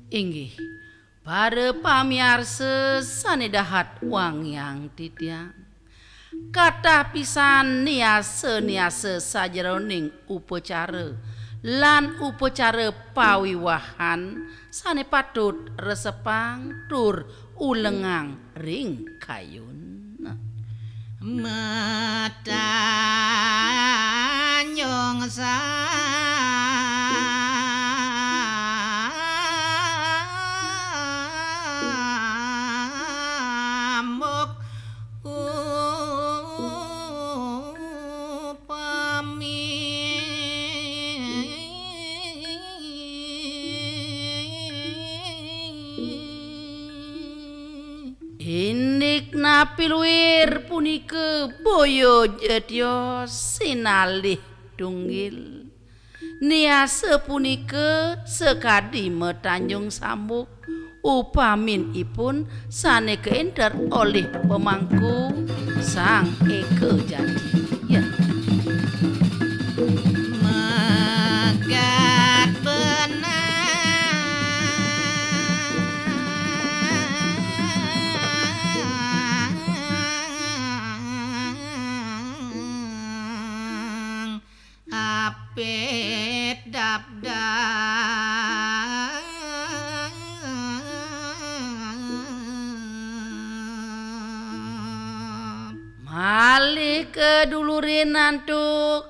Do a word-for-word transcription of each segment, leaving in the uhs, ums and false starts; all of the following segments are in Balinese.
Inggih, para pamiarsa sane dahat wangiang titiang. Kathah pisan niasa-niasa sajeroning upacara lan upacara pawiwahan sane patut resepang tur ulengang ring kayun. Matanjung Sambuk upami. Indik napi luir punika boya jetya sinalih tunggil. Niasa punika sakadi matanjung sambuk, upamin ipun sane kaenter olih pemangku Sang Eka Jati. Ya. Megat benang apit dapdap. Malih kadulurin antuk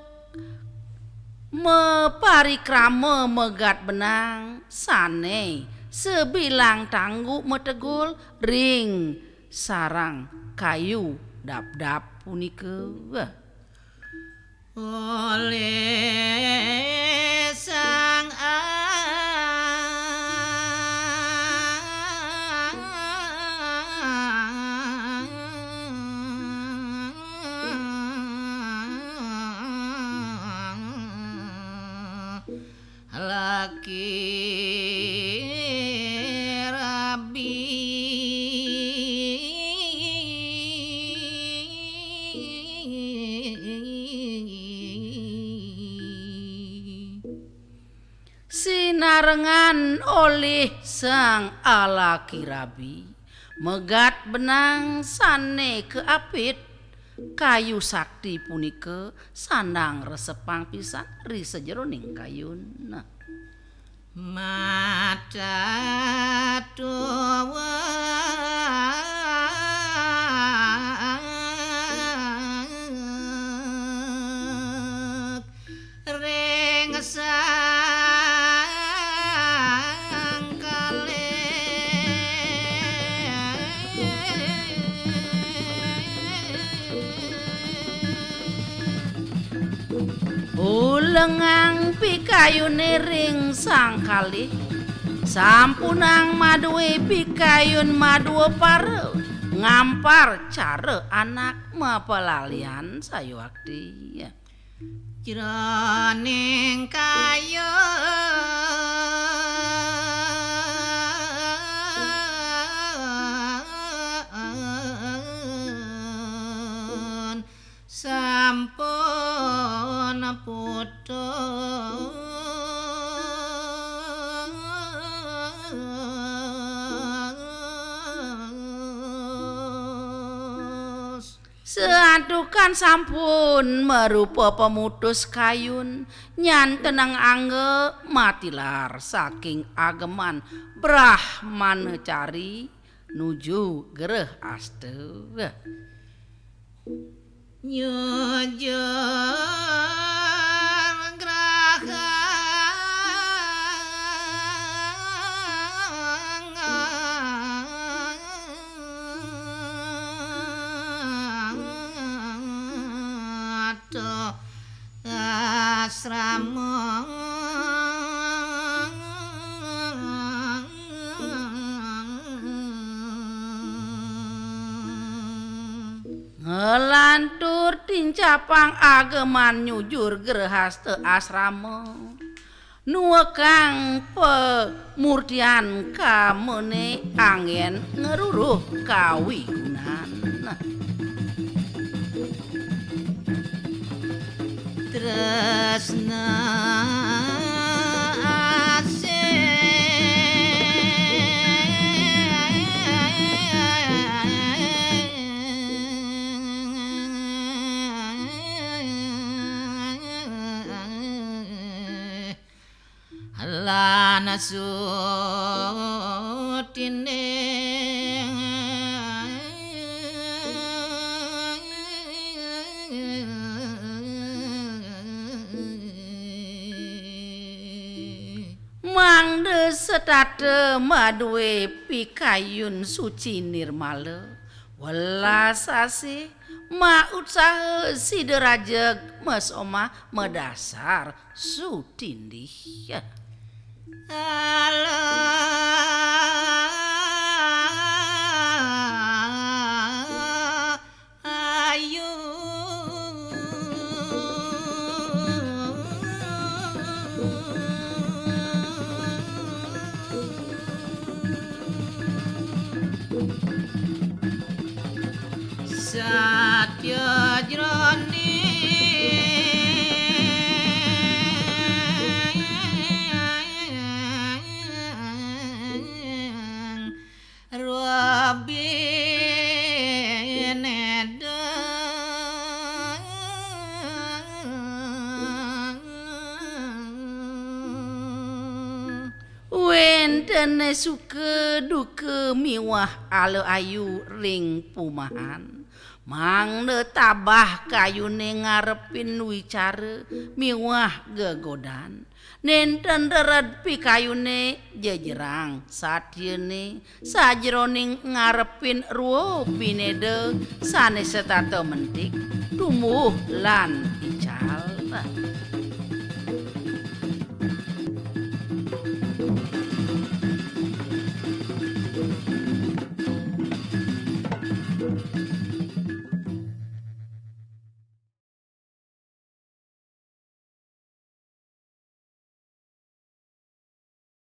maparikrama megat benang sane sabilang tanggu mategul ring sarang kayu dapdap punika. Oleh sang laki rabi. Sinarengan olih sang alaki rabi, megat benang sane kaapit kayu sakti punika sandang resepang pisan ri sajeroning kayun. Nah. Mata tuwek ring sang kalih. Ulengang pikayune ring sang kalih, sampunang madue pikayun madua para ngampar cara anak mapalalian sayuakti. Jroning kayun sampun putus. Santukan sampun marupa pamutus kayun, nyantenang angga matilar saking ageman Brahmana Cari nuju Grehasta. Nyujur Grehasta asrama. Nglantur tincapang ageman nyujur Grehasta asrama. Nuekang pamurtian kamene anggen ngruruh kawigunan. Tresna asih. Sutinding. Mangda setata madué pikayun suci nirmala, welas asih, mautsaha sida rajeg masomah madasar sutindih. Ala ayu. Satya jroning Rabineda. Wénten suka duka miwah ala ayu ring pumahan. Mangda tabah kayuné ngarepin wicara miwah gegodan. Nénten rered pikayuné jejerang satyané sajroning ngarepin rwa bineda sané setata mentik tumbuh lan ical.